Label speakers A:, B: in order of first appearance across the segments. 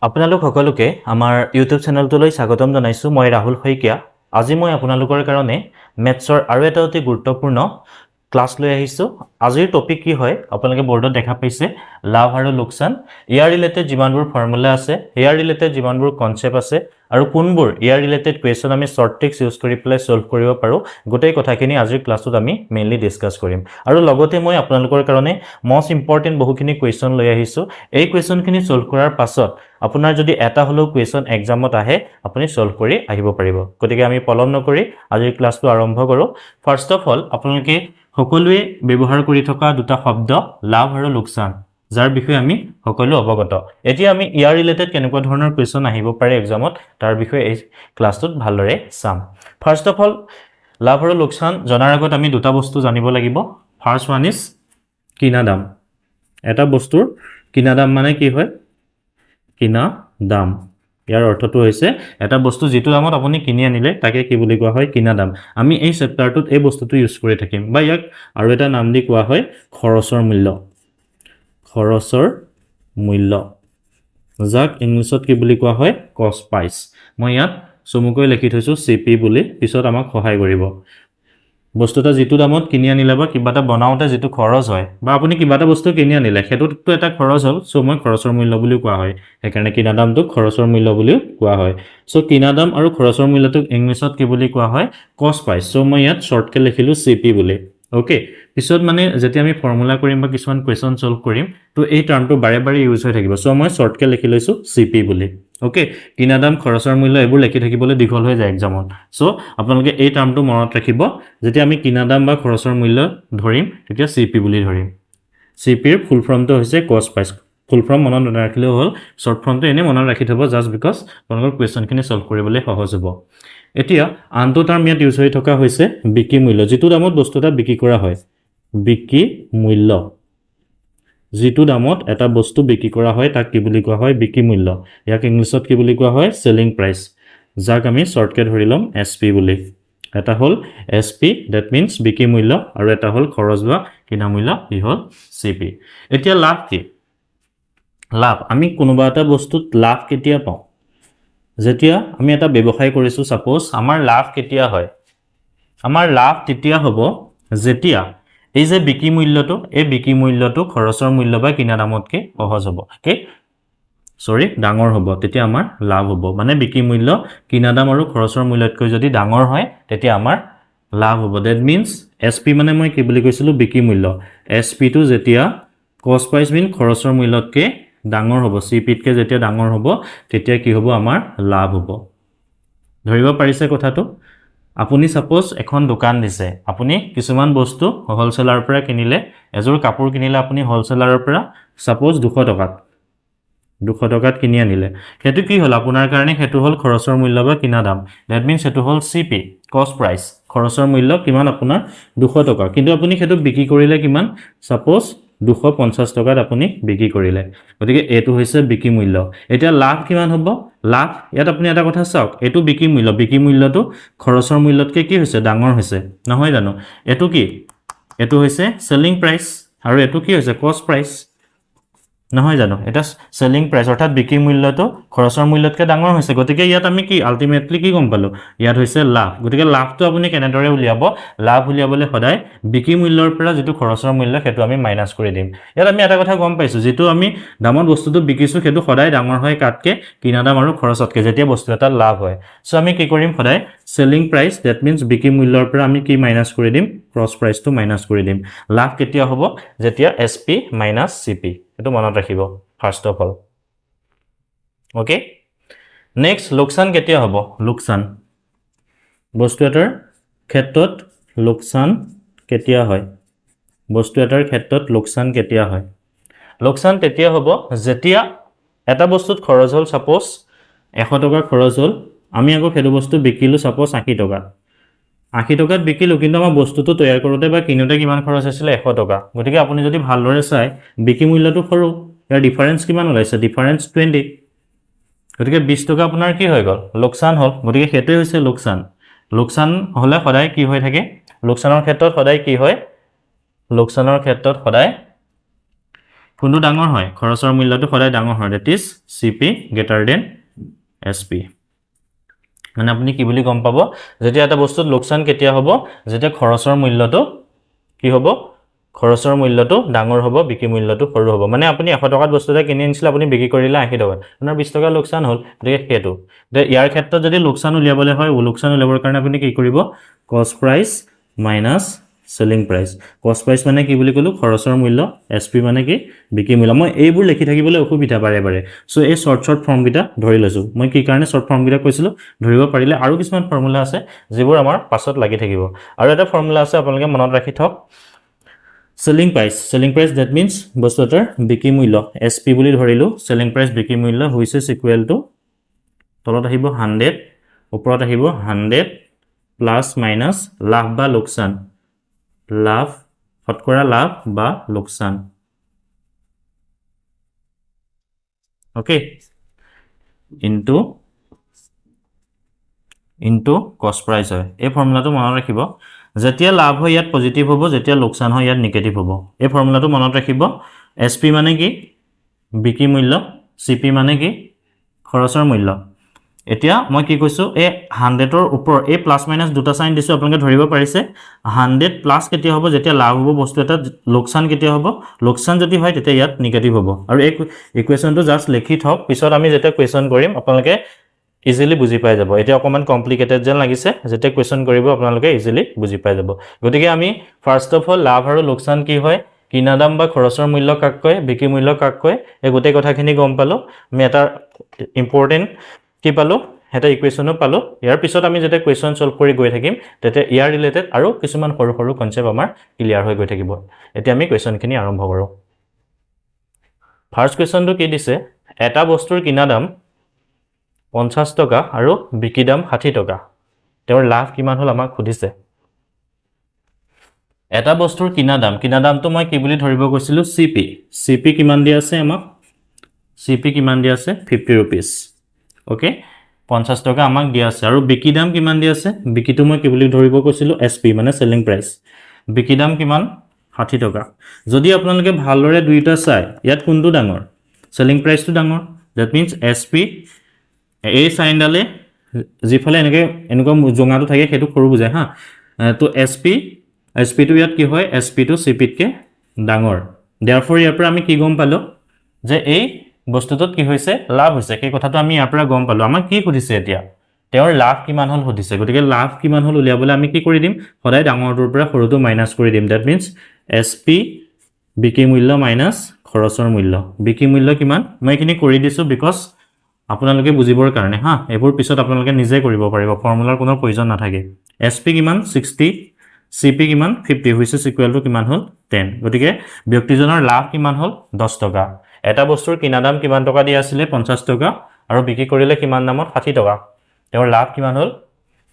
A: আপোনালোক সকলোকে আমাৰ ইউটিউব চেনেলটোলৈ স্বাগতম জনাইছোঁ। মই ৰাহুল শইকীয়া। আজি মই আপোনালোকৰ কাৰণে মেথছৰ আৰু এটা অতি গুৰুত্বপূৰ্ণ ক্লাছ লৈ আহিছোঁ। আজিৰ টপিক কি হয়, আপোনালোকে বৰ্ডত দেখা পাইছে, লাভ আৰু লোকচান। ইয়াৰ ৰিলেটেড যিমানবোৰ ফৰ্মুলা আছে, ইয়াৰ ৰিলেটেড যিমানবোৰ কনচেপ্ট আছে আৰু কোনবোৰ ইয়াৰ ৰিলেটেড কুৱেশ্যন আমি শ্বৰ্ট ট্ৰিক্স ইউজ কৰি পেলাই ছল্ভ কৰিব পাৰোঁ, গোটেই কথাখিনি আজিৰ ক্লাছটোত আমি মেইনলি ডিছকাছ কৰিম। আৰু লগতে মই আপোনালোকৰ কাৰণে মষ্ট ইম্পৰ্টেণ্ট বহুখিনি কুৱেশ্যন লৈ আহিছোঁ। এই কুৱেশ্যনখিনি ছল্ভ কৰাৰ পাছত আপোনাৰ যদি এটা হ'লেও কুৱেশ্যন এক্সামত আহে, আপুনি ছল্ভ কৰি আহিব পাৰিব। গতিকে আমি পলম নকৰি আজিৰ ক্লাছটো আৰম্ভ কৰোঁ। ফাৰ্ষ্ট অফ অল, আপোনালোকে সকলোৱে ব্যৱহাৰ কৰি থকা দুটা শব্দ লাভ আৰু লোকচান, যাৰ বিষয়ে আমি সকলো অৱগত। এতিয়া আমি ইয়াৰ ৰিলেটেড কেনেকুৱা ধৰণৰ কুৱেশ্যন আহিব পাৰে এক্সামত, তাৰ বিষয়ে এই ক্লাছটোত ভালদৰে চাম। ফাৰ্ষ্ট অফ অল, লাভ আৰু লোকচান জনাৰ আগত আমি দুটা বস্তু জানিব লাগিব। ফাৰ্ষ্ট ওৱান is কিনা দাম। এটা বস্তুৰ কিনা দাম মানে কি হয়? কিনা দাম, ইয়াৰ অৰ্থটো হৈছে এটা বস্তু যিটো দামত আপুনি কিনি আনিলে, তাকে কি বুলি কোৱা হয়? কিনা দাম। আমি এই চেপ্টাৰটোত এই বস্তুটো ইউজ কৰি থাকিম বা ইয়াক আৰু এটা নাম দি কোৱা হয় খৰচৰ মূল্য। খৰচৰ মূল্য, যাক ইংলিছত কি বুলি কোৱা হয়? কষ্ট প্ৰাইচ। মই ইয়াত চমুকৈ লিখি থৈছোঁ চি পি বুলি, পিছত আমাক সহায় কৰিব। বস্তু এটা যিটো দামত কিনি আনিলে বা কিবা এটা বনাওঁতে যিটো খৰচ হয় বা আপুনি কিবা এটা বস্তু কিনি আনিলে, সেইটোতো এটা খৰচ হ'ল। চ' মই খৰচৰ মূল্য বুলিও কোৱা হয়। সেইকাৰণে কিনা দামটোক খৰচৰ মূল্য বুলিও কোৱা হয়। চ' কিনা দাম আৰু খৰচৰ মূল্যটোক ইংলিছত কি বুলি কোৱা হয়? কষ্ট প্ৰাইচ। চ' মই ইয়াত শ্বৰ্টকৈ লিখিলোঁ চি পি বুলি। অ'কে, পিছত মানে যেতিয়া আমি ফৰ্মুলা কৰিম বা কিছুমান কুৱেশ্যন ছল্ভ কৰিম, তো এই টাৰ্মটো বাৰে বাৰে ইউজ হৈ থাকিব। চ' মই শ্বৰ্টকৈ লিখি লৈছোঁ চি পি বুলি। অ'কে, কিনা দাম, খৰচৰ মূল্য এইবোৰ লিখি থাকিবলৈ দীঘল হৈ যায় এক্সামত। চ' আপোনালোকে এই টাৰ্মটো মনত ৰাখিব। যেতিয়া আমি কিনা দাম বা খৰচৰ মূল্য ধৰিম, তেতিয়া চি পি বুলি ধৰিম। চি পিৰ ফুল ফৰ্মটো হৈছে কষ্ট প্ৰাইচ। ফুল ফৰ্ম মনত নাৰাখিলেও হ'ল, শ্বৰ্ট ফৰ্মটো এনেই মনত ৰাখি থ'ব, জাষ্ট because আপোনালোকৰ কুৱেশ্যনখিনি ছল্ভ কৰিবলৈ সহজ হ'ব। এতিয়া আনটো টাৰ্ম ইয়াত ইউজ হৈ থকা হৈছে বিক্ৰী মূল্য, যিটো দামত বস্তু এটা বিক্ৰী কৰা হয়। বিক্ৰী মূল্য, যিটো দামত এটা বস্তু বিক্ৰী কৰা হয়, তাক কি বুলি কোৱা হয়? বিক্ৰী মূল্য। ইয়াক ইংলিছত কি বুলি কোৱা হয়? চেলিং প্ৰাইচ, যাক আমি শ্বৰ্টকৈ ধৰি ল'ম এছ পি বুলি। এটা হ'ল এছ পি, that means বিক্ৰী মূল্য, আৰু এটা হ'ল খৰচ বা কিনা মূল্য, ই হ'ল চি পি। এতিয়া লাভ কি? লাভ, আমি কোনোবা এটা বস্তুত লাভ কেতিয়া পাওঁ? যেতিয়া আমি এটা ব্যৱসায় কৰিছোঁ ছাপ'জ, আমাৰ লাভ কেতিয়া হয়? আমাৰ লাভ তেতিয়া হ'ব যেতিয়া এই যে বিক্ৰী মূল্যটো, এই বিক্ৰী মূল্যটো খৰচৰ মূল্য বা কিনা দামতকৈ সহজ হ'ব, কি চৰি, ডাঙৰ হ'ব, তেতিয়া আমাৰ লাভ হ'ব। মানে বিক্ৰী মূল্য কিনা দাম আৰু খৰচৰ মূল্যতকৈ যদি ডাঙৰ হয়, তেতিয়া আমাৰ লাভ হ'ব। That means S P মানে মই কি বুলি কৈছিলোঁ? বিক্ৰী মূল্য। এছ পিটো যেতিয়া কষ্ট প্ৰাইচ মিন খৰচৰ মূল্যতকৈ ডাঙৰ হ'ব, চি পিতকৈ যেতিয়া ডাঙৰ হ'ব, তেতিয়া কি হ'ব? আমাৰ লাভ হ'ব। ধৰিব পাৰিছে কথাটো? আপুনি ছাপ'জ এখন দোকান দিছে, আপুনি কিছুমান বস্তু হ'লচেলাৰৰ পৰা কিনিলে। এযোৰ কাপোৰ কিনিলে আপুনি হ'লচেলাৰৰ পৰা, ছাপ'জ 200 টকাত, 200 টকাত কিনি আনিলে। সেইটো কি হ'ল আপোনাৰ কাৰণে? সেইটো হ'ল খৰচৰ মূল্য বা কিনা দাম। That means সেইটো হ'ল চি পি, কষ্ট প্ৰাইচ। খৰচৰ মূল্য কিমান আপোনাৰ? 200 টকা। কিন্তু আপুনি সেইটো বিক্ৰী কৰিলে কিমান? ছাপ'জ 250 টকাত আপুনি বিক্ৰী কৰিলে। গতিকে এইটো হৈছে বিক্ৰী মূল্য। এতিয়া লাভ কিমান হ'ব? লাভ, ইয়াত আপুনি এটা কথা চাওক, এইটো বিক্ৰী মূল্য। বিক্ৰী মূল্যটো খৰচৰ মূল্যতকৈ কি হৈছে? ডাঙৰ হৈছে, নহয় জানো? এইটো কি? এইটো হৈছে চেলিং প্ৰাইচ আৰু এইটো কি হৈছে? কষ্ট প্ৰাইচ, নহয় জানো? এতিয়া চেলিং প্ৰাইচ অৰ্থাৎ বিক্ৰী মূল্যটো খৰচৰ মূল্যতকৈ ডাঙৰ হৈছে। গতিকে ইয়াত আমি কি আল্টিমেটলি কি গম পালোঁ? ইয়াত হৈছে লাভ। গতিকে লাভটো আপুনি কেনেদৰে উলিয়াব? লাভ উলিয়াবলৈ সদায় বিক্ৰী মূল্যৰ পৰা যিটো খৰচৰ মূল্য, সেইটো আমি মাইনাছ কৰি দিম। ইয়াত আমি এটা কথা গম পাইছোঁ, যিটো আমি দামত বস্তুটো বিকিছোঁ, সেইটো সদায় ডাঙৰ হয় কাতকৈ? কিনা দাম আৰু খৰচতকৈ, যেতিয়া বস্তু এটা লাভ হয়। চ' আমি কি কৰিম? সদায় চেলিং প্ৰাইচ, that means বিক্ৰী মূল্যৰ পৰা আমি কি মাইনাছ কৰি দিম? কষ্ট প্ৰাইচটো মাইনাছ কৰি দিম। লাভ কেতিয়া হ'ব? যেতিয়া S P minus C P. সেইটো মনত ৰাখিব first of all. Okay, next, লোকচান কেতিয়া হ'ব? লোকচান, বস্তু এটাৰ ক্ষেত্ৰত লোকচান কেতিয়া হয়? বস্তু এটাৰ ক্ষেত্ৰত লোকচান কেতিয়া হয়? লোকচান তেতিয়া হ'ব যেতিয়া এটা বস্তুত খৰচ হ'ল, ছাপ'জ 100 টকা খৰচ হ'ল, আমি আকৌ সেইটো বস্তু বিকিলোঁ ছাপ'জ 80 টকাত। 80 টকাত বিকিলোঁ, কিন্তু আমাৰ বস্তুটো তৈয়াৰ কৰোঁতে বা কিনোতে কিমান খৰচ হৈছিলে? 100 টকা। গতিকে আপুনি যদি ভালদৰে চায়, বিক্ৰী মূল্যটো সৰু, ইয়াৰ ডিফাৰেঞ্চ কিমান ওলাইছে? ডিফাৰেঞ্চ 20। গতিকে 20 টকা আপোনাৰ কি হৈ গ'ল? লোকচান হ'ল। গতিকে সেইটোৱে হৈছে লোকচান। লোকচান হ'লে সদায় কি হৈ থাকে? লোকচানৰ ক্ষেত্ৰত সদায় কি হয়? লোকচানৰ ক্ষেত্ৰত সদায় কোনটো ডাঙৰ হয়? খৰচৰ মূল্যটো সদায় ডাঙৰ হয়। That is CP greater than SP। মানে আপুনি কি বুলি গম পাব? যেতিয়া এটা বস্তুত লোকচান কেতিয়া হ'ব? যেতিয়া খৰচৰ মূল্যটো কি হ'ব? খৰচৰ মূল্যটো ডাঙৰ হ'ব, বিক্ৰী মূল্যটো সৰু হ'ব। মানে আপুনি 100 টকাত বস্তু এটা কিনি আনিছিলে, আপুনি বিক্ৰী কৰিলে 80 টকাত, আপোনাৰ 20 টকা লোকচান হ'ল। গতিকে সেইটো এতিয়া ইয়াৰ ক্ষেত্ৰত যদি লোকচান উলিয়াবলৈ হয়, লোকচান উলিয়াবৰ কাৰণে আপুনি কি কৰিব? Cost price minus selling price। Cost price মানে কি বুলি ক'লোঁ? খৰচৰ মূল্য। এছ পি মানে কি? বিক্ৰী মূল্য। মই এইবোৰ লিখি থাকিবলৈ অসুবিধা বাৰে বাৰে, চ' এই শ্বৰ্ট শ্বৰ্ট ফৰ্মকেইটা ধৰি লৈছোঁ। মই কি কাৰণে শ্বৰ্ট ফৰ্মকেইটা কৈছিলোঁ? ধৰিব পাৰিলে আৰু কিছুমান ফৰ্মুলা আছে যিবোৰ আমাৰ পাছত লাগি থাকিব। আৰু এটা ফৰ্মুলা আছে, আপোনালোকে মনত ৰাখি থওক। Selling price, selling price, that means বস্তু এটাৰ বিক্ৰী মূল্য, এছ পি বুলি ধৰিলোঁ। চেলিং প্ৰাইচ, বিক্ৰী মূল্য, which is equal to তলত আহিব 100, ওপৰত আহিব 100 প্লাছ মাইনাছ লাভ বা লোকচান, লাভ, শতকৰা লাভ বা লোকচান, okay, into cost price হয়। এই ফৰ্মুলাটো মনত ৰাখিব। যেতিয়া লাভ হয় ইয়াত পজিটিভ হ'ব, যেতিয়া লোকচান হয় ইয়াত নিগেটিভ হ'ব। এই ফৰ্মুলাটো মনত ৰাখিব। এছ পি মানে কি? বিক্ৰী মূল্য। চি পি মানে কি? খৰচৰ মূল্য। এতিয়া মই কি কৈছোঁ? এই 100ৰ ওপৰ এই প্লাছ মাইনাছ দুটা চাইন দিছোঁ, আপোনালোকে ধৰিব পাৰিছে। 100 প্লাছ কেতিয়া হ'ব? যেতিয়া লাভ হ'ব বস্তু এটাত। লোকচান কেতিয়া হ'ব? লোকচান যদি হয় তেতিয়া ইয়াত নিগেটিভ হ'ব। আৰু এই ইকুৱেশ্যনটো জাষ্ট লিখি থওক, পিছত আমি যেতিয়া কুৱেশ্যন কৰিম আপোনালোকে ইজিলি বুজি পাই যাব। এতিয়া অকণমান কমপ্লিকেটেড যেন লাগিছে, যেতিয়া কুৱেশ্যন কৰিব আপোনালোকে ইজিলি বুজি পাই যাব। গতিকে আমি ফাৰ্ষ্ট অফ অল লাভ আৰু লোকচান কি হয়, কিনা দাম বা খৰচৰ মূল্য কাক কয়, বিক্ৰী মূল্য কাক কয়, এই গোটেই কথাখিনি গম পালোঁ। আমি এটা ইম্পৰ্টেণ্ট কি পালোঁ? এটা ইকুৱেশ্যনো পালোঁ। ইয়াৰ পিছত আমি যেতিয়া কুৱেশ্যন ছল্ভ কৰি গৈ থাকিম, তেতিয়া ইয়াৰ ৰিলেটেড আৰু কিছুমান সৰু সৰু কনচেপ্ট আমাৰ ক্লিয়াৰ হৈ গৈ থাকিব। এতিয়া আমি কুৱেশ্যনখিনি আৰম্ভ কৰোঁ। ফাৰ্ষ্ট কুৱেশ্যনটো কি দিছে? এটা বস্তুৰ কিনা দাম 50 টকা আৰু বিক্ৰী দাম 60 টকা, তেওঁৰ লাভ কিমান হ'ল আমাক সুধিছে। এটা বস্তুৰ কিনা দাম, কিনা দামটো মই কি বুলি ধৰিব কৈছিলোঁ? C P. চি পি কিমান দিয়া আছে আমাক? চি পি কিমান দিয়া আছে? 50 ৰুপিজ, অ'কে। 50 টকা আমাক দিয়া আছে। আৰু বিক্ৰী দাম কিমান দিয়া আছে? বিক্ৰীটো মই কি বুলি ধৰিব কৈছিলোঁ? এছ পি, মানে চেলিং প্ৰাইচ। বিক্ৰী দাম কিমান? 60 টকা। যদি আপোনালোকে ভালদৰে দুয়োটা চায়, ইয়াত কোনটো ডাঙৰ? চেলিং প্ৰাইচটো ডাঙৰ। That means S P, এই চাইনডালে যিফালে এনেকৈ এনেকুৱা জোঙাটো থাকে সেইটো সৰু বুজায় হা। তো এছ পি, এছ পিটো ইয়াত কি হয়? এছ পিটো চি পিতকৈ ডাঙৰ। দেয়াৰফৰ ইয়াৰ পৰা আমি কি গম পালোঁ যে এই বস্তুটোত কি হৈছে? লাভ হৈছে। সেই কথাটো আমি ইয়াৰ পৰা গম পালোঁ। আমাক কি সুধিছে এতিয়া? তেওঁৰ লাভ কিমান হ'ল সুধিছে। গতিকে লাভ কিমান হ'ল উলিয়াবলৈ আমি কি কৰি দিম? সদায় ডাঙৰটোৰ পৰা সৰুটো মাইনাছ কৰি দিম। That means S P, বিক্ৰী মূল্য, মাইনাছ খৰচৰ মূল্য। বিক্ৰী মূল্য কিমান? মই এইখিনি কৰি দিছোঁ because আপোনালোকে বুজিবৰ কাৰণে হা। এইবোৰ পিছত আপোনালোকে নিজে কৰিব পাৰিব, ফৰ্মুলাৰ কোনো প্ৰয়োজন নাথাকে। এছ পি কিমান? 60। চি পি কিমান? 50। Which is equal to কিমান হ'ল? 10। গতিকে ব্যক্তিজনৰ লাভ কিমান হ'ল? 10 টকা। এটা বস্তুৰ কিনা দাম কিমান টকা দিয়া আছিলে? 50 টকা। আৰু বিক্ৰী কৰিলে কিমান দামত? 60 টকা। তেওঁৰ লাভ কিমান হ'ল?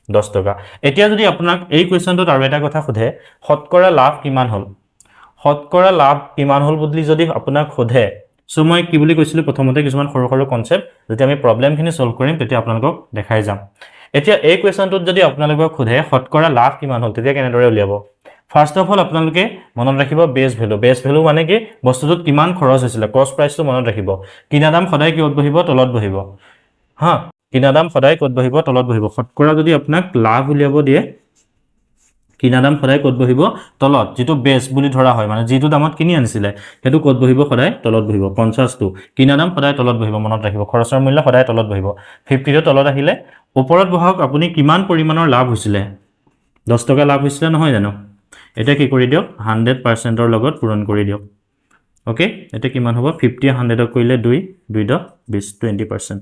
A: 10 টকা। এতিয়া যদি আপোনাক এই কুৱেশ্যনটোত আৰু এটা কথা সোধে, শতকৰা লাভ কিমান হ'ল, শতকৰা লাভ কিমান হ'ল বুলি যদি আপোনাক সোধে, চ' মই কি বুলি কৈছিলোঁ প্ৰথমতে? কিছুমান সৰু সৰু কনচেপ্ট যেতিয়া আমি প্ৰব্লেমখিনি ছল্ভ কৰিম তেতিয়া আপোনালোকক দেখাই যাম। এতিয়া এই কুৱেশ্যনটোত যদি আপোনালোকক সোধে শতকৰা লাভ কিমান হ'ল, তেতিয়া কেনেদৰে উলিয়াব? ফাৰ্ষ্ট অফ অল আপোনালোকে মনত ৰাখিব বেছ ভেলু। বেছ ভেলু মানে কি? বস্তুটোত কিমান খৰচ হৈছিলে, কষ্ট প্ৰাইচটো মনত ৰাখিব। কিনা দাম সদায় কিহত বহিব? তলত বহিব হা। কিনা দাম সদায় ক'ত বহিব? তলত বহিব। শতকৰা যদি আপোনাক লাভ উলিয়াব দিয়ে, কিনা দাম সদায় ক'ত বহিব? তলত। যিটো বেছ বুলি ধৰা হয়, মানে যিটো দামত কিনি আনিছিলে সেইটো ক'ত বহিব? সদায় তলত বহিব। 50টো কিনা দাম সদায় তলত বহিব, মনত ৰাখিব। খৰচৰ মূল্য সদায় তলত বহিব। 50টো তলত আহিলে ওপৰত বহাওক আপুনি কিমান পৰিমাণৰ লাভ হৈছিলে। 10 টকা লাভ হৈছিলে নহয় জানো? এতিয়া কি কৰি দিয়ক? 100%ৰ লগত পূৰণ কৰি দিয়ক। অ'কে, এতিয়া কিমান হ'ব? 50 100ক কৰিলে দুই, দুই দহ বিছ, 20%।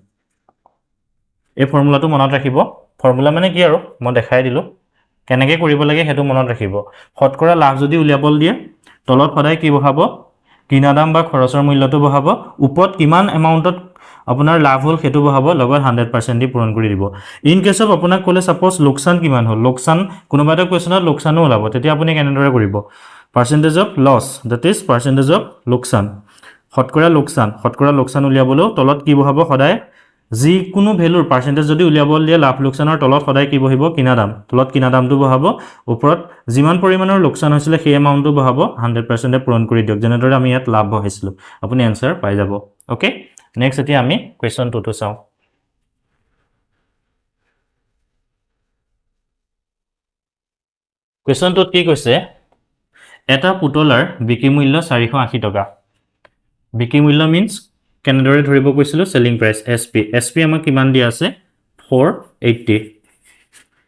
A: এই ফৰ্মুলাটো মনত ৰাখিব। ফৰ্মুলা মানে কি আৰু মই দেখাই দিলোঁ, কেনেকৈ কৰিব লাগে সেইটো মনত ৰাখিব। শতকৰা লাভ যদি উলিয়াবলৈ দিয়ে, তলত সদায় কি বহাব? কিনা দাম বা খৰচৰ মূল্যটো বহাব। ওপৰত কিমান এমাউণ্টত আপোনাৰ লাভ হ'ল সেইটো বহাব, লগত 100% দি পূৰণ কৰি দিব। ইন কেছ অফ আপোনাক ক'লে ছাপ'জ লোকচান কিমান হ'ল, লোকচান, কোনোবা এটা কুৱেশ্যনত লোকচানো ওলাব, তেতিয়া আপুনি কেনেদৰে কৰিব? Percentage of loss, that is percentage of লোকচান, শতকৰা লোকচান। শতকৰা লোকচান উলিয়াবলৈও তলত কি বহাব? সদায় যিকোনো ভেলুৰ পাৰ্চেণ্টেজ যদি উলিয়াব দিয়ে, লাভ লোকচানৰ তলত সদায় কি বহিব? কিনা দাম। তলত কিনা দামটো বহাব, ওপৰত যিমান পৰিমাণৰ লোকচান হৈছিলে সেই এমাউণ্টটো বহাব, 100%-এ পূৰণ কৰি দিয়ক, যেনেদৰে আমি ইয়াত লাভ বহাইছিলোঁ। আপুনি এনচাৰ পাই যাব। অ'কে, নেক্সট এতিয়া আমি কুৱেশ্যন টুটো চাওঁ। কুৱেশ্যনটোত কি কৈছে? এটা পুতলাৰ বিক্ৰী মূল্য 480 টকা। বিক্ৰী মূল্য মিনছ কেনেদৰে ধৰিব কৈছিলোঁ? Selling price, S P. S P আমাক কিমান দিয়া আছে? 480।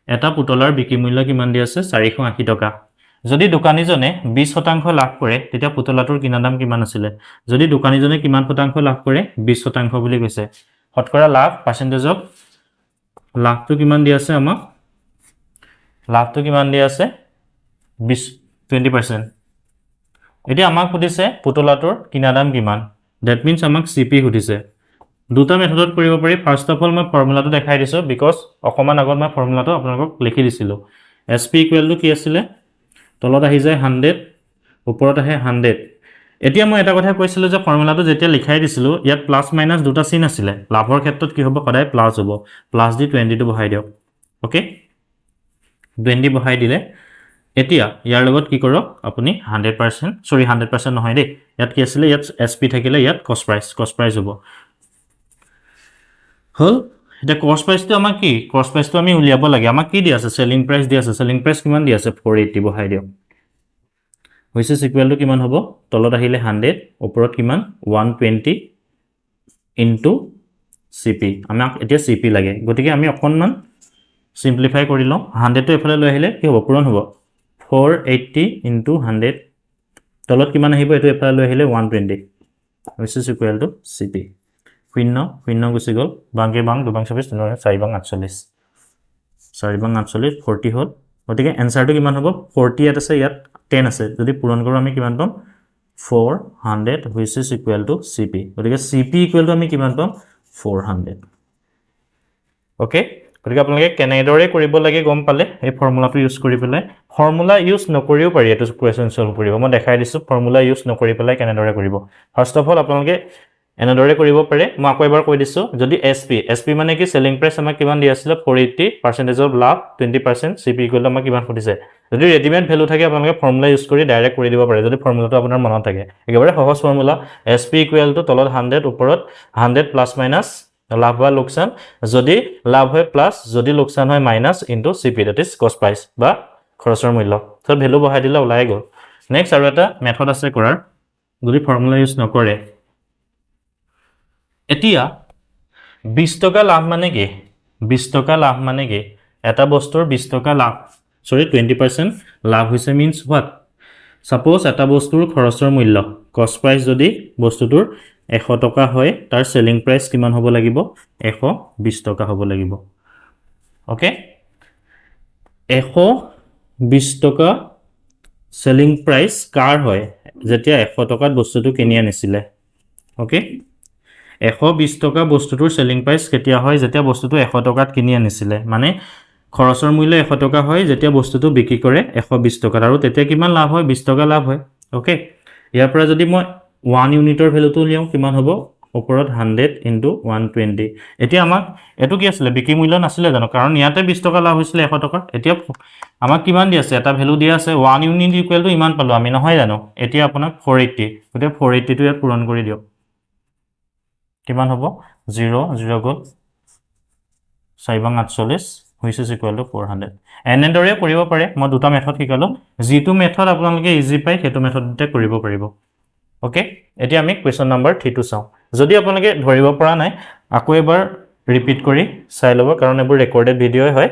A: এটা পুতলাৰ বিক্ৰী মূল্য কিমান দিয়া আছে? 480 টকা। যদি দোকানীজনে 20% লাভ কৰে, তেতিয়া পুতলাটোৰ কিনা দাম কিমান আছিলে? যদি দোকানীজনে কিমান শতাংশ লাভ কৰে? 20% বুলি কৈছে। শতকৰা লাভ, পাৰ্চেণ্টেজ অফ লাভটো কিমান দিয়া আছে আমাক? লাভটো কিমান দিয়া আছে? 20, 20%। এতিয়া আমাক সুধিছে পুতলাটোৰ কিনা দাম কিমান। That means আমাক চি পি সুধিছে। দুটা মেথডত কৰিব পাৰি। ফাৰ্ষ্ট অফ অল মই ফৰ্মুলাটো দেখাই দিছোঁ, because অকণমান আগত মই ফৰ্মুলাটো আপোনালোকক লিখি দিছিলোঁ। এছ পি ইকুৱেলটো কি আছিলে? তলত আহি যায় 100, ওপৰত আহে 100। এতিয়া মই এটা কথা কৈছিলোঁ যে ফৰ্মুলাটো যেতিয়া লিখাই দিছিলোঁ, ইয়াত প্লাছ মাইনাছ দুটা চিন আছিলে। লাভৰ ক্ষেত্ৰত কি হ'ব? সদায় প্লাছ হ'ব। প্লাছ দি 20টো বহাই দিয়ক। অ'কে, 20 বহাই দিলে। এতিয়া ইয়াৰ লগত কি কৰক আপুনি? 100%, চৰি, 100% নহয় দেই, ইয়াত কি আছিলে? ইয়াত এছ পি থাকিলে ইয়াত কষ্ট প্ৰাইচ, কষ্ট প্ৰাইচ হ'ব। হ'ল। এতিয়া কষ্ট প্ৰাইচটো আমাক কি? কষ্ট প্ৰাইচটো আমি উলিয়াব লাগে। আমাক কি দি আছে? চেলিং প্ৰাইচ দি আছে। চেলিং প্ৰাইচ কিমান দি আছে? 480 বহাই দিয়ক। Which is ইকুৱেলটো কিমান হ'ব? তলত আহিলে 100, ওপৰত কিমান? 120 ইনটু চি পি। আমাক এতিয়া চি পি লাগে, গতিকে আমি অকণমান চিম্প্লিফাই কৰি লওঁ। 100টো এইফালে লৈ আহিলে কি হ'ব? পূৰণ হ'ব। 480 ইনটু 100, তলত কিমান আহিব? এইটো এইফালে লৈ আহিলে 120, which is equal to C P. শূন্য শূন্য গুচি গ'ল। বাংকে বাং, দুবাং 24, তিনি চাৰি বাং 48, চাৰি বাং 48, 40 হ'ল। গতিকে এনচাৰটো কিমান হ'ব? 40 ইয়াত আছে, ইয়াত 10 আছে। যদি পূৰণ কৰোঁ আমি কিমান পাম? 400, which is equal to C P. গতিকে চি পি ইকুৱেল টু আমি কিমান পাম? 400। অ'কে, গতিকে আপোনালোকে কেনেদৰে কৰিব লাগে গম পালে এই ফৰ্মুলাটো ইউজ কৰি পেলাই। ফৰ্মুলা ইউজ নকৰিও পাৰি এইটো কুৱেশ্যন ছল্ভ কৰিব। মই দেখাই দিছোঁ ফৰ্মুলা ইউজ নকৰি পেলাই কেনেদৰে কৰিব। ফাৰ্ষ্ট অফ অল আপোনালোকে এনেদৰে কৰিব পাৰে। মই আকৌ এবাৰ কৈ দিছোঁ, যদি এছ পি, এছ পি মানে কি? চেলিং প্ৰাইচ আমাক কিমান দিয়া আছিলে? 480, percentage of love 20%, C P equal আমাক কিমান সুধিছে। যদি ৰেডিমেড ভেলু থাকে, আপোনালোকে ফৰ্মুলা ইউজ কৰি ডাইৰেক্ট কৰি দিব পাৰে, যদি ফৰ্মুলাটো আপোনাৰ মনত থাকে। একেবাৰে সহজ formula. S P equal to তলত 100, ওপৰত 100 প্লাছ মাইনাছ লাভ বা লোকচান। যদি লাভ হয় প্লাছ, যদি লোকচান হয় minus, into C P, that is কষ্ট প্ৰাইচ বা খৰচৰ মূল্য। চ' ভেলু বহাই দিলে ওলাই গ'ল। নেক্সট আৰু এটা মেথড আছে কৰাৰ, যদি ফৰ্মুলা ইউজ নকৰে। এতিয়া 20 টকা লাভ মানে কি? 20 টকা লাভ মানে কি? এটা বস্তুৰ 20 টকা লাভ, চৰি, 20% লাভ হৈছে মিনছ what? Suppose এটা বস্তুৰ খৰচৰ মূল্য, কষ্ট প্ৰাইচ যদি বস্তুটোৰ 100 টকা হয়, তাৰ চেলিং প্ৰাইচ কিমান হ'ব লাগিব? 120 টকা হ'ব লাগিব। অ'কে, 120 টকা চেলিং প্ৰাইচ কাৰ হয়? যেতিয়া 100 টকাত বস্তুটো কিনি আনিছিলে। অ'কে, 120 টকা বস্তুটোৰ চেলিং প্ৰাইচ কেতিয়া হয়? যেতিয়া বস্তুটো 100 টকাত কিনি আনিছিলে। মানে খৰচৰ মূল্য 100 টকা হয় যেতিয়া বস্তুটো বিক্ৰী কৰে 120 টকাত, আৰু তেতিয়া কিমান লাভ হয়? 20 টকা লাভ হয়। অ'কে, ইয়াৰ পৰা যদি মই 1 ইউনিটৰ ভেলুটো উলিয়াওঁ কিমান হ'ব? ওপৰত 100 ইনটু 120। এতিয়া আমাক এইটো কি আছিলে? বিক্ৰী মূল্য নাছিলে জানো? কাৰণ ইয়াতে 20 টকা লাভ হৈছিলে 100 টকাৰ। এতিয়া আমাক কিমান দি আছে? এটা ভেলু দিয়া আছে, 1 ইউনিট ইকুৱেল টু ইমান পালোঁ আমি, নহয় জানো? এতিয়া আপোনাক 480, গতিকে 480টো ইয়াত পূৰণ কৰি দিয়ক। কিমান হ'ব? জিৰ' জিৰ' গ'ল, চাৰি বাং 48, which is equal to 400। এনেদৰে কৰিব পাৰে। মই দুটা মেথড শিকালোঁ। যিটো মেথড আপোনালোকে ইজি পায়, সেইটো মেথডতে কৰিব পাৰিব। অ'কে, এতিয়া আমি কুৱেশ্যন নাম্বাৰ থ্ৰীটো চাওঁ। যদি আপোনালোকে ধৰিব পৰা নাই, আকৌ এবাৰ ৰিপিট কৰি চাই ল'ব, কাৰণ এইবোৰ ৰেকৰ্ডেড ভিডিঅ'ই হয়,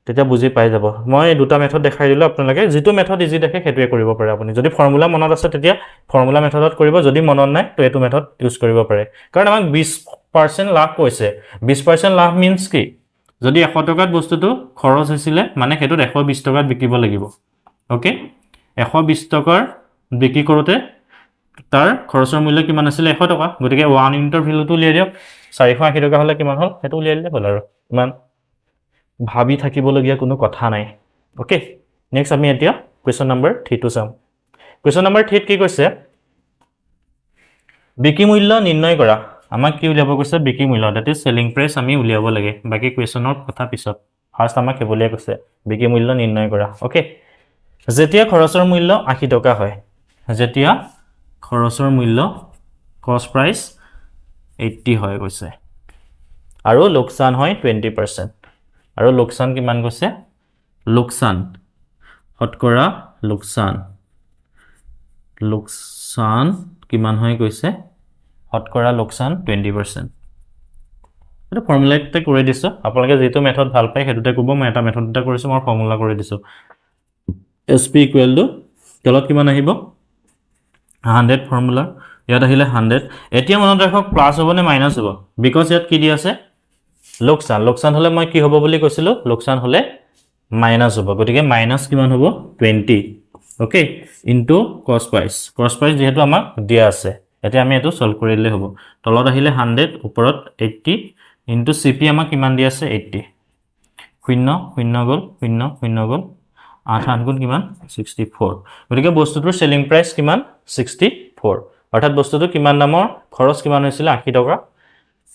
A: তেতিয়া বুজি পাই যাব। মই দুটা মেথড দেখাই দিলোঁ। আপোনালোকে যিটো মেথড ইজি দেখে সেইটোৱে কৰিব পাৰে। আপুনি যদি ফৰ্মুলা মনত আছে, তেতিয়া ফৰ্মুলা মেথডত কৰিব। যদি মনত নাই, তো এইটো মেথড ইউজ কৰিব পাৰে। কাৰণ আমাক 20% লাভ কৈছে। 20% লাভ মিনছ কি? যদি 100 টকাত বস্তুটো খৰচ হৈছিলে, মানে সেইটোত 120 টকাত বিকিব লাগিব। অ'কে, 120 টকাৰ বিক্ৰী কৰোঁতে তাৰ খৰচৰ মূল্য কিমান আছিলে? 100 টকা। গতিকে 1 ইউনিটৰ ভেলুটো উলিয়াই দিয়ক। 480 টকা হ'লে কিমান হ'ল সেইটো উলিয়াই দিলে হ'ল, আৰু ইমান ভাবি থাকিবলগীয়া কোনো কথা নাই। অ'কে, নেক্সট আমি এতিয়া কুৱেশ্যন নম্বৰ থ্ৰীটো চাম। কুৱেশ্যন নম্বৰ থ্ৰীত কি কৈছে? বিক্ৰী মূল্য নিৰ্ণয় কৰা। আমাক কি উলিয়াব কৈছে? বিক্ৰী মূল্য, that is selling price আমি উলিয়াব লাগে। বাকী কুৱেশ্যনৰ কথা পিছত, ফাৰ্ষ্ট আমাক সেইবুলিয়ে কৈছে বিক্ৰী মূল্য নিৰ্ণয় কৰা। অ'কে, যেতিয়া খৰচৰ মূল্য 80 টকা হয়, যেতিয়া খৰচৰ মূল্য কষ্ট প্ৰাইচ 80 হয় কৈছে আৰু লোকচান হয় 20%। আৰু লোকচান কিমান কৈছে? লোকচান, শতকৰা লোকচান, লোকচান কিমান হয় কৈছে? শতকৰা লোকচান 20%। এইটো ফৰ্মুলাতে কৰি দিছোঁ, আপোনালোকে যিটো মেথড ভাল পায় সেইটোতে ক'ব। মই এটা মেথডতে কৰিছোঁ, মই ফৰ্মুলা কৰি দিছোঁ। এছ পি ইকুৱেল টু তলত কিমান আহিব? 100। ফৰ্মুলা ইয়াত আহিলে 100। এতিয়া মনত ৰাখক, প্লাছ হ'ব নে মাইনাছ হ'ব? Because ইয়াত কি দি আছে? লোকচান। লোকচান হ'লে মই কি হ'ব বুলি কৈছিলোঁ? লোকচান হ'লে মাইনাছ হ'ব। গতিকে মাইনাছ কিমান হ'ব? 20, okay, into cost price. Cost price যিহেতু আমাক দিয়া আছে, এতিয়া আমি এইটো ছল্ভ কৰি দিলেই হ'ব। তলত আহিলে 100, ওপৰত 80, ইনটু চি পি আমাক কিমান দি আছে? 80। শূন্য শূন্য গ'ল, শূন্য শূন্য গ'ল, আঠ আঠ গুণ কিমান? 64। গতিকে বস্তুটোৰ চেলিং প্ৰাইচ কিমান? 64। অৰ্থাৎ বস্তুটো কিমান দামৰ, খৰচ কিমান হৈছিলে? 80 টকা।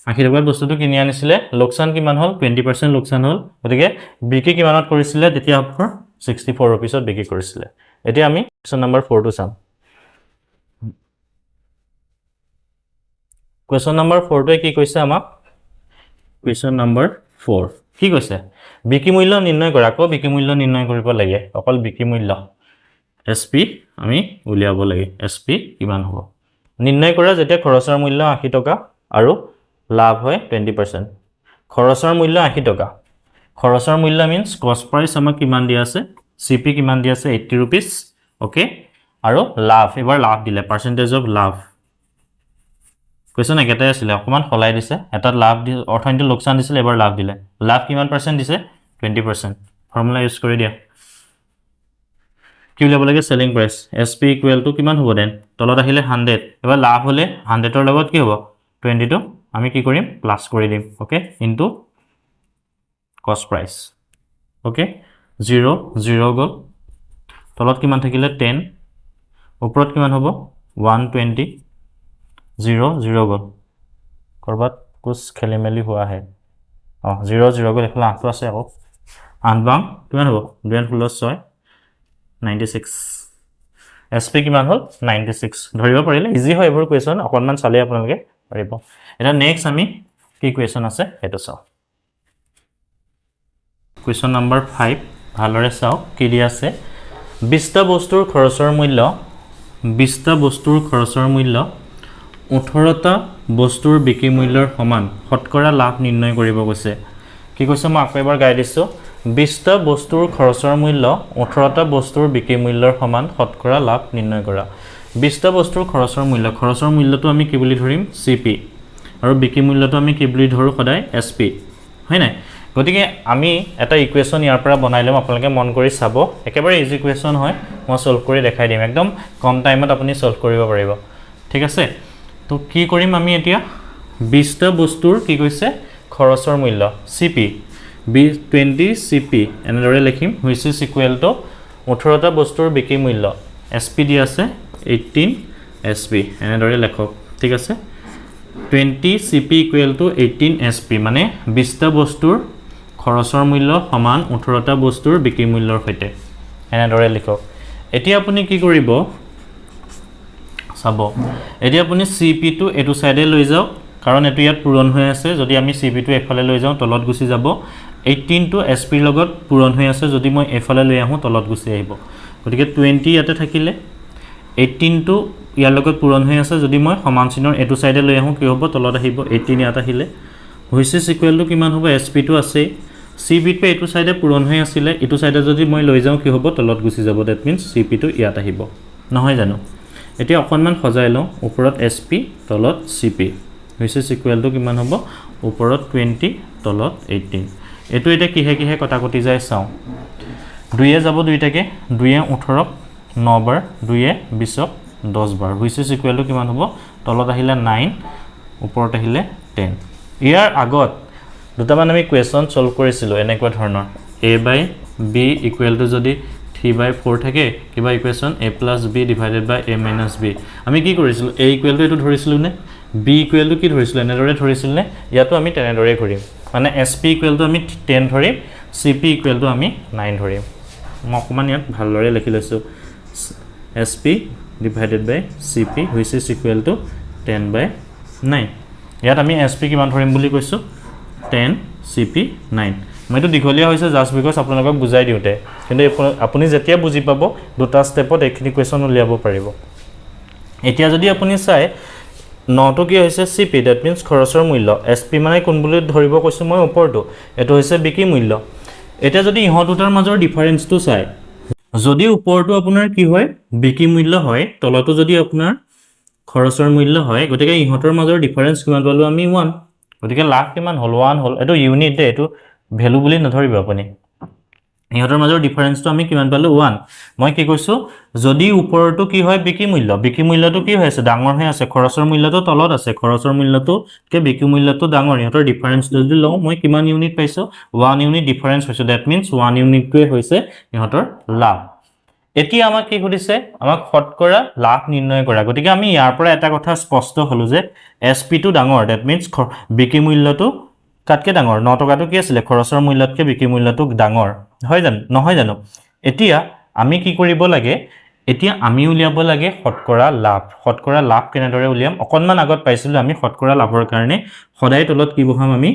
A: 80 টকাত বস্তুটো কিনি আনিছিলে। লোকচান কিমান হ'ল? 20% লোকচান হ'ল। গতিকে বিক্ৰী কিমানত কৰিছিলে তেতিয়া? আপোনাৰ 64 ৰুপিছত বিক্ৰী কৰিছিলে। এতিয়া আমি কুৱেশ্যন নম্বৰ ফ'ৰটো চাম। কুৱেশ্যন নম্বৰ ফ'ৰটোৱে কি কৈছে আমাক? কুৱেশ্যন নম্বৰ ফ'ৰ কি কৈছে? বিক্ৰী মূল্য নিৰ্ণয় কৰা। আকৌ বিক্ৰী মূল্য নিৰ্ণয় কৰিব লাগে। অকল বিক্ৰী মূল্য এছ পি আমি উলিয়াব লাগে। এছ পি কিমান হ'ব নিৰ্ণয় কৰা, যেতিয়া খৰচৰ মূল্য 80 টকা আৰু লাভ হয় 20%। খৰচৰ মূল্য 80 টকা। খৰচৰ মূল্য মিনছ কষ্ট প্ৰাইচ আমাক কিমান দিয়া আছে? চি পি কিমান দিয়া আছে? 80 ৰুপিজ। অ'কে, আৰু লাভ, এইবাৰ লাভ দিলে, পাৰ্চেণ্টেজ অফ লাভ। কুৱেশ্যন একেটাই আছিলে, অকণমান সলাই দিছে। এটাত লাভ দি অৰ্থনীতি লোকচান দিছিলে, এবাৰ লাভ দিলে। লাভ কিমান পাৰ্চেণ্ট দিছে? 20%। ফৰ্মুলা ইউজ কৰি দিয়া। কি উলিয়াব লাগে? Selling price. S P equal to কিমান হ'ব? দেন তলত আহিলে 100। এবাৰ লাভ হ'লে 100ৰ লগত কি হ'ব? 20টো আমি কি কৰিম? প্লাছ কৰি দিম। Okay, into cost price. Okay, zero zero গ'ল, তলত কিমান থাকিলে? 10। ওপৰত কিমান হ'ব? 120। জিৰ' জিৰ' গ'ল, ক'ৰবাত कुछ খেলি মেলি হোৱা আহে। অঁ, জিৰ' জিৰ' গ'ল, এইফালে আঠটো আছে আকৌ। আঠ বাং কিমান হ'ব? দুই আঠ 16 ছয়, 96। এছ পি কিমান হ'ল? 96। ধৰিব পাৰিলে ইজি হয় এইবোৰ কুৱেশ্যন, অকণমান চালেই আপোনালোকে পাৰিব। এতিয়া নেক্সট আমি কি কুৱেশ্যন আছে সেইটো চাওঁ। কুৱেশ্যন নম্বৰ 5 ভালদৰে চাওক কি দি আছে। 20টা বস্তুৰ খৰচৰ মূল্য, 20টা বস্তুৰ খৰচৰ মূল্য 18টা বস্তুৰ বিক্ৰী মূল্যৰ সমান, শতকৰা লাভ নিৰ্ণয় কৰিব কৈছে। কি কৈছে মই আকৌ এবাৰ গাই দিছোঁ। 20টা বস্তুৰ খৰচৰ মূল্য 18টা বস্তুৰ বিক্ৰী মূল্যৰ সমান, শতকৰা লাভ নিৰ্ণয় কৰা। 20টা বস্তুৰ খৰচৰ মূল্য, খৰচৰ মূল্যটো আমি কি বুলি ধৰিম? C P. আৰু বিক্ৰী মূল্যটো আমি কি বুলি ধৰোঁ সদায়? এছ পি, হয় নাই? গতিকে আমি এটা ইকুৱেশ্যন ইয়াৰ পৰা বনাই ল'ম। আপোনালোকে মন কৰি চাব, একেবাৰে ইজি কুৱেশ্যন হয়। মই ছল্ভ কৰি দেখাই দিম, একদম কম টাইমত আপুনি ছল্ভ কৰিব পাৰিব। ঠিক আছে, তো কি কৰিম আমি এতিয়া? 20টা বস্তুৰ কি কৈছে? খৰচৰ মূল্য চি পি, 20 চি পি এনেদৰে লিখিম, which is equal to 18টা বস্তুৰ বিক্ৰী মূল্য এছ পি দি আছে, 18 এছ পি এনেদৰে লেখক। ঠিক আছে, 20 C P equal to 18 S P, মানে 20টা বস্তুৰ খৰচৰ মূল্য সমান 18টা বস্তুৰ বিক্ৰী মূল্যৰ সৈতে, এনেদৰে লিখক। এতিয়া আপুনি কি কৰিব চাব। এতিয়া আপুনি চি পিটো এইটো ছাইডে লৈ যাওক, কাৰণ এইটো ইয়াত পূৰণ হৈ আছে। যদি আমি চি পিটো এইফালে লৈ যাওঁ, তলত গুচি যাব। 18টো এছ পিৰ লগত পূৰণ হৈ আছে, যদি মই এইফালে লৈ আহোঁ, তলত গুচি আহিব। গতিকে 20 ইয়াতে থাকিলে, 18টো ইয়াৰ লগত পূৰণ হৈ আছে, যদি মই সমান চিহ্নৰ এইটো ছাইডে লৈ আহোঁ, কি হ'ব? তলত আহিব 18 ইয়াত আহিলে। Which is equal to কিমান হ'ব? এছ পিটো আছেই, চি পিটো এইটো ছাইডে পূৰণ হৈ আছিলে, এইটো ছাইডে যদি মই লৈ যাওঁ, কি হ'ব? তলত গুচি যাব। That means C পিটো ইয়াত আহিব, নহয় জানো? এতিয়া অকণমান সজাই লওঁ। ওপৰত এছ পি, তলত C P, which is equal to কিমান হ'ব? ওপৰত 20, তলত 18। এইটো এতিয়া কিহে কিহে কটাকটি যায় চাওঁ। দুয়ে যাব দুইটাকে, দুয়ে 18ক 9 বাৰ, দুয়ে 20ক 10 বাৰ। Which is equal to কিমান হ'ব? তলত আহিলে 9, ওপৰত আহিলে 10। ইয়াৰ আগত দুটামান আমি কুৱেশ্যন ছল্ভ কৰিছিলোঁ এনেকুৱা ধৰণৰ। A by B equal to যদি 3/4 থাকে, কিবা equation A plus B divided by A minus B, আমি কি কৰিছিলোঁ? এ ইকুৱেল টু এইটো ধৰিছিলোঁ নে? বি ইকুৱেল টু কি ধৰিছিলোঁ, এনেদৰে ধৰিছিল নে? ইয়াতো আমি তেনেদৰেই কৰিম, মানে এছ পি ইকুৱেল টু আমি 10 ধৰিম, চি পি ইকুৱেল টু আমি 9 ধৰিম। মই অকণমান ইয়াত ভালদৰে লিখি লৈছোঁ, S P divided by C P which is equal to 10/9। ইয়াত আমি এছ পি কিমান ধৰিম বুলি কৈছোঁ, 10, চি পি 9। মই এইটো দীঘলীয়া হৈছে জাষ্ট because আপোনালোকক বুজাই দিওঁতে, কিন্তু আপুনি যেতিয়া বুজি পাব দুটা ষ্টেপত এইখিনি কুৱেশ্যন উলিয়াব পাৰিব। এতিয়া যদি আপুনি চায় 9টো কি হৈছে, চি পি, that means খৰচৰ মূল্য। এছ পি মানে কোন বুলি ধৰিব কৈছোঁ মই, ওপৰটো, এইটো হৈছে বিক্ৰী মূল্য। এতিয়া যদি ইহঁত দুটাৰ মাজৰ ডিফাৰেঞ্চটো চায়, যদি ওপৰটো আপোনাৰ কি হয় বিক্ৰী মূল্য হয়, তলতো যদি আপোনাৰ খৰচৰ মূল্য হয়, গতিকে ইহঁতৰ মাজৰ ডিফাৰেঞ্চ কিমান পালোঁ আমি, 1। গতিকে লাভ কিমান হ'ল, 1 হ'ল। এইটো ইউনিট দেই, এইটো ভেলু বুলি নধৰিব আপুনি। ইহঁতৰ মাজৰ ডিফাৰেঞ্চটো আমি কিমান পালোঁ, 1। মই কি কৈছোঁ, যদি ওপৰটো কি হয় বিক্ৰী মূল্য, বিক্ৰী মূল্যটো কি হৈ আছে, ডাঙৰ হৈ আছে, খৰচৰ মূল্যটো তলত আছে, খৰচৰ মূল্যটোতকৈ বিক্ৰী মূল্যটো ডাঙৰ, ইহঁতৰ ডিফাৰেঞ্চটো যদি লওঁ মই কিমান ইউনিট পাইছোঁ, 1 ইউনিট ডিফাৰেঞ্চ হৈছে, that means 1 ইউনিটটোৱে হৈছে ইহঁতৰ লাভ। এতিয়া আমাক কি সুধিছে, আমাক শতকৰা লাভ নিৰ্ণয় কৰা। গতিকে আমি ইয়াৰ পৰা এটা কথা স্পষ্ট হ'লোঁ যে এছ পিটো ডাঙৰ, that means বিক্ৰী মূল্যটো কাতকৈ ডাঙৰ, 9 টকাটো কি আছিলে, খৰচৰ মূল্যতকৈ বিক্ৰী মূল্যটো ডাঙৰ হয় জানো, নহয় জানো? এতিয়া আমি কি কৰিব লাগে, এতিয়া আমি উলিয়াব লাগে শতকৰা লাভ। শতকৰা লাভ কেনেদৰে উলিয়াম, অকণমান আগত পাইছিলোঁ আমি শতকৰা লাভৰ কাৰণে সদায় তলত কি বহাম আমি,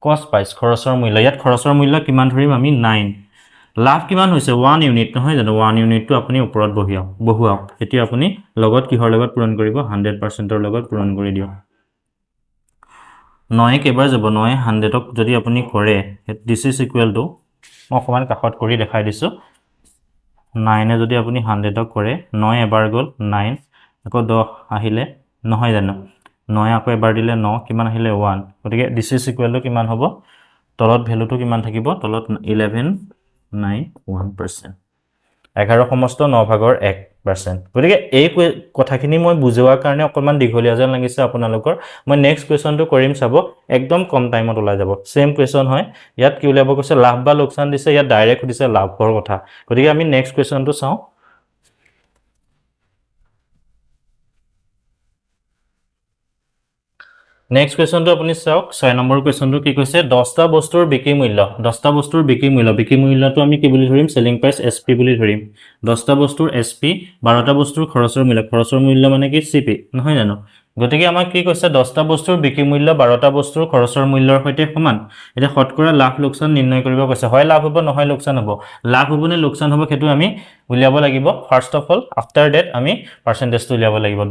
A: কষ্ট প্ৰাইচ, খৰচৰ মূল্য। ইয়াত খৰচৰ মূল্য কিমান ধৰিম আমি, 9। লাভ কিমান হৈছে, 1 ইউনিট নহয় জানো, 1 ইউনিটটো আপুনি ওপৰত বহুৱাওক। এতিয়া আপুনি লগত কিহৰ লগত পূৰণ কৰিব, 100%ৰ লগত পূৰণ কৰি দিয়ক। 9 কেইবাৰ যাব, 9 100ক যদি আপুনি কৰে, this is equal to, মই অকণমান কাষত কৰি দেখাই দিছোঁ, 9 যদি আপুনি 100ক কৰে, 9 এবাৰ গ'ল 9, আকৌ 10 আহিলে নহয় জানো, 9 আকৌ এবাৰ দিলে 9, কিমান আহিলে 1। গতিকে this is equal to কিমান হ'ব, তলত ভেলুটো কিমান থাকিব, তলত 11.91%, 11 সমস্ত 9 ভাগৰ 1%। গতিকে এই কথাখিনি মই বুজোৱাৰ কাৰণে অকণমান দীঘলীয়া যেন লাগিছে আপোনালোকৰ। মই নেক্সট কুৱেশ্যনটো কৰিম, চাব একদম কম টাইমত ওলাই যাব। ছেইম কুৱেশ্যন হয়, ইয়াত কি উলিয়াব কৈছে, লাভ বা লোকচান দিছে, ইয়াত ডাইৰেক্ট সুধিছে লাভৰ কথা। গতিকে আমি নেক্সট কুৱেশ্যনটো চাওঁ। নেক্সট কুৱেশ্যনটো আপুনি চাওক, 6 নম্বৰ কুৱেশ্যনটো কি কৈছে, 10টা বস্তুৰ বিক্ৰী মূল্য, 10টা বস্তুৰ বিক্ৰী মূল্য, বিক্ৰী মূল্যটো আমি কি বুলি ধৰিম, চেলিং প্ৰাইচ এছ পি বুলি ধৰিম। 10টা বস্তুৰ এছ পি, 12টা বস্তুৰ খৰচৰ মূল্য, খৰচৰ মূল্য মানে কি, চি পি নহয় জানো। গতিকে আমাক কি কৈছে, 10টা বস্তুৰ বিক্ৰী মূল্য 12টা বস্তুৰ খৰচৰ মূল্যৰ সৈতে সমান। এতিয়া শতকৰা লাভ লোকচান নিৰ্ণয় কৰিব কৈছে, হয় লাভ হ'ব নহয় লোকচান হ'ব, লাভ হ'ব নে লোকচান হ'ব সেইটো আমি উলিয়াব লাগিব। First of all, after that আমি পাৰ্চেণ্টেজটো উলিয়াব লাগিব।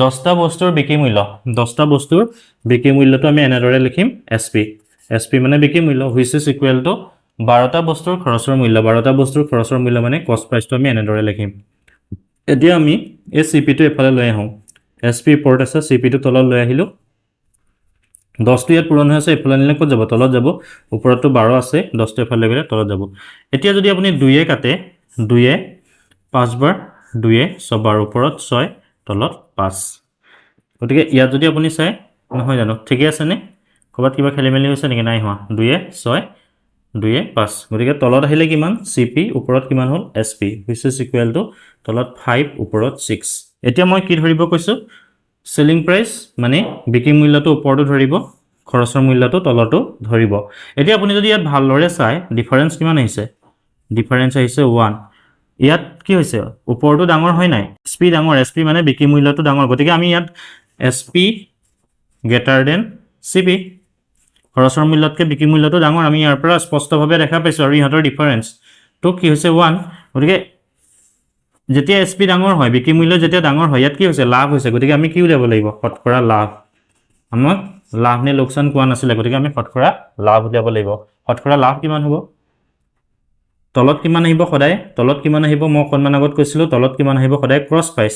A: 10টা বস্তুৰ বিক্ৰী মূল্য, 10টা বস্তুৰ বিক্ৰী মূল্যটো আমি এনেদৰে লিখিম, এছ পি, এছ পি মানে বিক্ৰী মূল্য, which is equal to 12টা বস্তুৰ খৰচৰ মূল্য, 12টা বস্তুৰ খৰচৰ মূল্য মানে কষ্ট প্ৰাইচটো আমি এনেদৰে লিখিম। এতিয়া আমি এই চি পিটো এইফালে লৈ আহোঁ, এছ পি ওপৰত আছে, চি পিটো তলত লৈ আহিলোঁ, 10টো ইয়াত পূৰণ হৈ আছে, এইফালে নিলে ক'ত যাব, তলত যাব, ওপৰততো 12 আছে, 10টো এইফালে গ'লে তলত যাব। এতিয়া যদি আপুনি 2 কাটে, 2 5বাৰ, 2 6বাৰ, ওপৰত 6, তলত 5। গতিকে ইয়াত যদি আপুনি চায় নহয় জানো, ঠিকে আছেনে, ক'ৰবাত কিবা খেলি মেলি হৈছে নেকি, নাই হোৱা, 2 6 2 5। গতিকে তলত আহিলে কিমান, চি পি, ওপৰত কিমান হ'ল, S P, which is equal to তলত 5, ওপৰত 6। এতিয়া মই কি ধৰিব কৈছোঁ, চেলিং প্ৰাইচ মানে বিক্ৰী মূল্যটো ওপৰতো ধৰিব, খৰচৰ মূল্যটো তলতো ধৰিব। এতিয়া আপুনি যদি ইয়াত ভালদৰে চায়, ডিফাৰেঞ্চ কিমান আহিছে, ডিফাৰেঞ্চ আহিছে 1। ইয়াত কি হৈছে, ওপৰটো ডাঙৰ হয় নাই, এছ পি ডাঙৰ, এছ পি মানে বিক্ৰী মূল্যটো ডাঙৰ, গতিকে আমি ইয়াত S P greater than C P, খৰচৰ মূল্যতকৈ বিক্ৰী মূল্যটো ডাঙৰ, আমি ইয়াৰ পৰা স্পষ্টভাৱে দেখা পাইছোঁ। আৰু ইহঁতৰ ডিফাৰেঞ্চটো কি হৈছে, 1। গতিকে যেতিয়া এছ পি ডাঙৰ হয়, বিক্ৰী মূল্য যেতিয়া ডাঙৰ হয়, ইয়াত কি হৈছে, লাভ হৈছে। গতিকে আমি কি উলিয়াব লাগিব, শতকৰা লাভ। আমাক লাভ নে লোকচান কোৱা নাছিলে, গতিকে আমি শতকৰা লাভ উলিয়াব লাগিব। শতকৰা লাভ কিমান হ'ব, তলত কিমান আহিব সদায়, তলত কিমান আহিব, মই অকণমান আগত কৈছিলোঁ, তলত কিমান আহিব সদায়, ক্ৰছ প্ৰাইচ,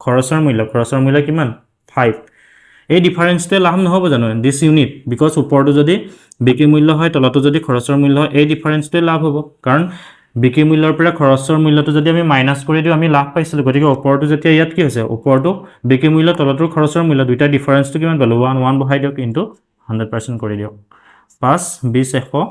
A: খৰচৰ মূল্য, খৰচৰ মূল্য কিমান, 5। এই ডিফাৰেঞ্চটোৱে লাভ নহ'ব জানো, দিছ ইউনিট, because ওপৰটো যদি বিক্ৰী মূল্য হয়, তলতো যদি খৰচৰ মূল্য হয়, এই ডিফাৰেঞ্চটোৱে লাভ হ'ব, কাৰণ বিক্ৰী মূল্যৰ পৰা খৰচৰ মূল্যটো যদি আমি মাইনাছ কৰি দিওঁ, আমি লাভ পাইছিলোঁ। গতিকে ওপৰটো যেতিয়া ইয়াত কি হৈছে, ওপৰটো বিক্ৰী মূল্য, তলটোৰ খৰচৰ মূল্য, দুইটা ডিফাৰেঞ্চটো কিমান পালোঁ, 1, 1 বহাই দিয়ক, ইনটু 100% কৰি দিয়ক, 5 20 100,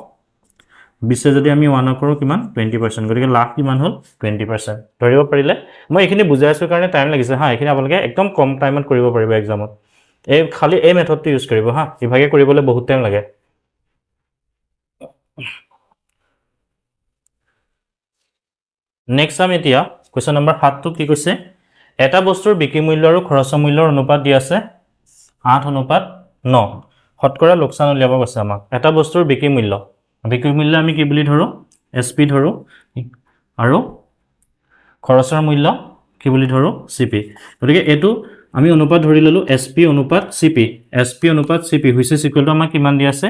A: বিছে যদি আমি ওৱানক কৰোঁ কিমান? 20%। গতিকে লাভ কিমান হ'ল? 20%। ধৰিব পাৰিলে? মই এইখিনি বুজাই আছোঁ কাৰণে টাইম লাগিছে হা। এইখিনি আপোনালোকে একদম কম টাইমত কৰিব পাৰিব এক্সামত। এই খালি এই মেথডটো ইউজ কৰিব হা, ইভাগে কৰিবলৈ বহুত টাইম লাগে। নেক্সট চাম এতিয়া কুৱেশ্যন নম্বৰ 7টো কি কৈছে। এটা বস্তুৰ বিক্ৰী মূল্য আৰু খৰচৰ মূল্যৰ অনুপাত দি আছে 8:9, শতকৰা লোকচান উলিয়াব কৈছে আমাক। এটা বস্তুৰ বিক্ৰী মূল্য, বিক্ৰী মূল্য আমি কি বুলি ধৰোঁ? এছ পি ধৰোঁ, আৰু খৰচৰ মূল্য কি বুলি ধৰোঁ? C P. গতিকে এইটো আমি অনুপাত ধৰি ল'লোঁ এছ পি অনুপাত চি পি, এছ পি অনুপাত C P which is equal to আমাক কিমান দি আছে?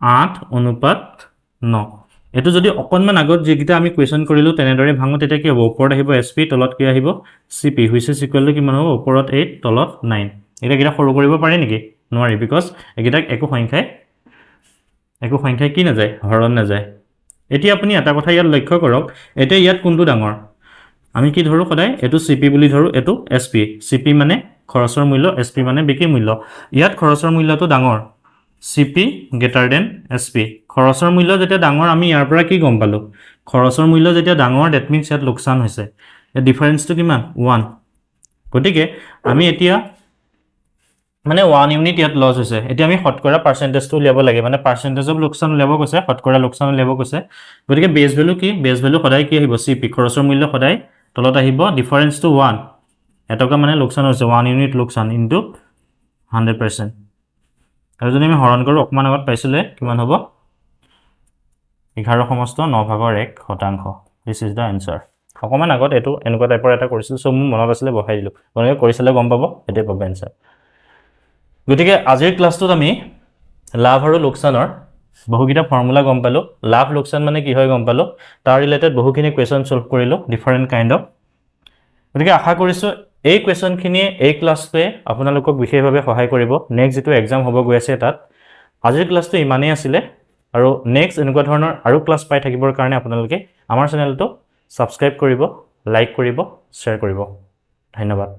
A: 8:9। এইটো যদি অকণমান আগত যিকেইটা আমি কুৱেশ্যন কৰিলোঁ তেনেদৰে ভাঙো, তেতিয়া কি হ'ব? ওপৰত আহিব এছ পি, তলত কি আহিব? C P, which is equal to কিমান হ'ব? ওপৰত 8, তলত 9। এতিয়া এইকেইটা সৰু কৰিব পাৰি নেকি? নোৱাৰি, because এইকেইটাক একো সংখ্যাই কি নাযায়? হৰণ নাযায়। এতিয়া আপুনি এটা কথা ইয়াত লক্ষ্য কৰক, এতিয়া ইয়াত কোনটো ডাঙৰ? আমি কি ধৰোঁ সদায়? এইটো চি পি বুলি ধৰোঁ, এইটো এছ পি। চি পি মানে খৰচৰ মূল্য, এছ পি মানে বিক্ৰী মূল্য। ইয়াত খৰচৰ মূল্যটো ডাঙৰ, C P greater than S P. খৰচৰ মূল্য যেতিয়া ডাঙৰ, আমি ইয়াৰ পৰা কি গম পালোঁ? খৰচৰ মূল্য যেতিয়া ডাঙৰ, that means ইয়াত লোকচান হৈছে। ইয়াত ডিফাৰেঞ্চটো কিমান? 1। গতিকে আমি এতিয়া মানে 1 ইউনিট ইয়াত লছ হৈছে। এতিয়া আমি শতকৰা পাৰ্চেণ্টেজটো উলিয়াব লাগে, মানে পাৰ্চেণ্টেজ অফ লোকচান উলিয়াব কৈছে, শতকৰা লোকচান উলিয়াব কৈছে। গতিকে বেছ ভেলু কি? বেছ ভেলু সদায় কি আহিব? চি পি, খৰচৰ মূল্য সদায় তলত আহিব। ডিফাৰেঞ্চটো 1, এটকা মানে লোকচান হৈছে, 1 ইউনিট লোকচান ইনটু 100%। আৰু যদি আমি হৰণ কৰোঁ, অকণমান আগত পাইছিলে, কিমান হ'ব? 11.9 ভাগৰ 1%। This is the answer. অকণমান আগত এইটো এনেকুৱা টাইপৰ এটা কৰিছিলোঁ, চ' মোৰ মনত আছিলে, বহাই দিলোঁ। আপোনালোকে কৰি চালে গম পাব, সেইটোৱে পাব এনচাৰ। গতিকে আজিৰ ক্লাছটোত আমি লাভ আৰু লোকচানৰ বহুকেইটা ফৰ্মুলা গম পালোঁ, লাভ লোকচান মানে কি হয় গম পালোঁ, তাৰ ৰিলেটেড বহুখিনি কুৱেশ্যন ছল্ভ কৰিলোঁ, ডিফাৰেণ্ট কাইণ্ড অফ। গতিকে আশা কৰিছোঁ এই কুৱেশ্যনখিনিয়ে, এই ক্লাছটোৱে আপোনালোকক বিশেষভাৱে সহায় কৰিব নেক্সট যিটো এক্সাম হ'ব গৈ আছে তাত। আজিৰ ক্লাছটো ইমানেই আছিলে, আৰু নেক্সট এনেকুৱা ধৰণৰ আৰু ক্লাছ পাই থাকিবৰ কাৰণে আপোনালোকে আমাৰ চেনেলটো ছাবস্ক্ৰাইব কৰিব, লাইক কৰিব, শ্বেয়াৰ কৰিব। ধন্যবাদ।